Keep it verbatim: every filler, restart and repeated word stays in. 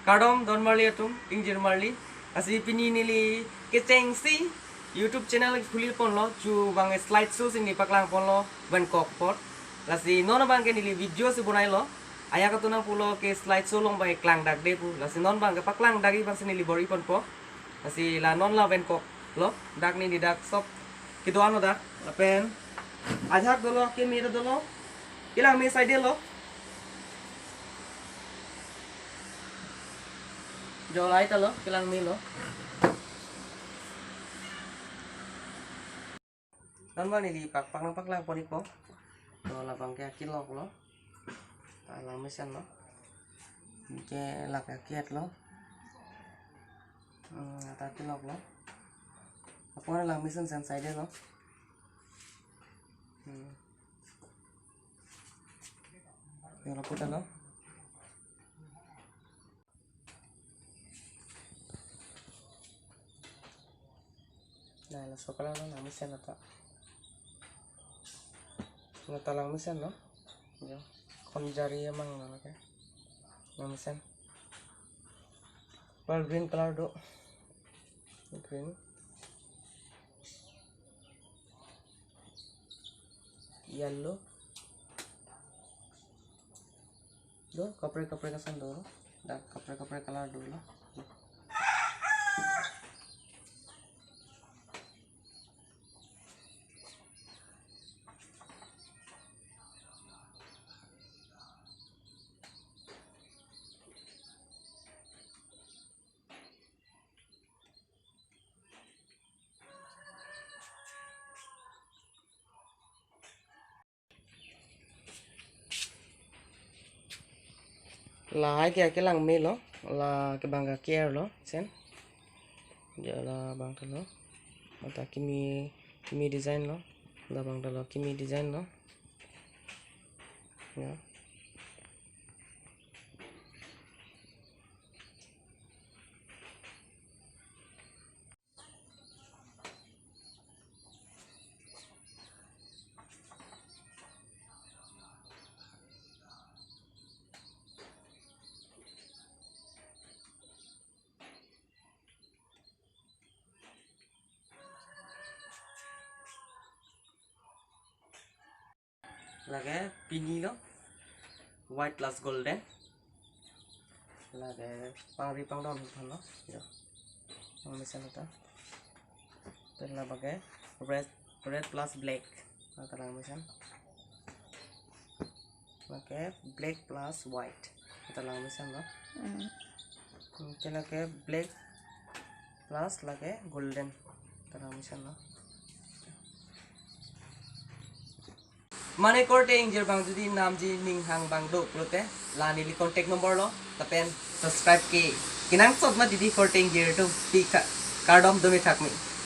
Kardom don marli atum, ingjir marli. Lasi pini neli kechengsi YouTube channel khuli ponlo, chu abang slide show si neli paklang ponlo, venkok apot. Lasi non abangke neli video si bonailo. Ajahak atum nangpulo ke slide show along abang klangdakde pu. Lasi non abangke paklangdakji abangsi neli bor-i ponpo. Lasi la non la venkok lo, dak neli dak sob kedo-an lo dak. Lapen ajahak dolo, keme dolo. Kelang me saidelo. Jo, lahai ta lo, kelang melo. Non abang neli pak pak nangpaklang pon-ikpo. To labangke akilok lo. Ta lang mesenlo. Ke lake akiet lo. Hmm, ta akilok lo. Apot lang mesen sen saidelo. Hmm. Yo, lapu ta lo. Nah, laso color lo, lang mesen lo ta. Lo ta lang mesen lo. Yo. Khonjari amang lo ke. Lang mesen. Well, green color do. Green. Yellow. Do, kaprek kaprek ason do. Dak kaprek kaprek color dolo. Lahai ke kelang melo, la ke abang ke-er lo, sen. Ya, labang ke lo. Anta kimi, kimi design lo. Labang ke lo, kimi design lo. Ya. Lake pini lo, white plus golden. Lake pangri pangdon aphan lo. Yo. Lang mesen lo ta. Pen labangke red, red plus black. Lata lang mesen. Lake black plus white. Lata lang mesen lo. Hmm. Hmm, ke lake black plus lake golden. Lata lang mesen lo. Mane korte ingjir abang jodi namji ninghang abang do pulote la neli contact number lo, lapen subscribe ke kenangsot ma didi korte ingjir atum, ti ka-, kardom, dome thakme.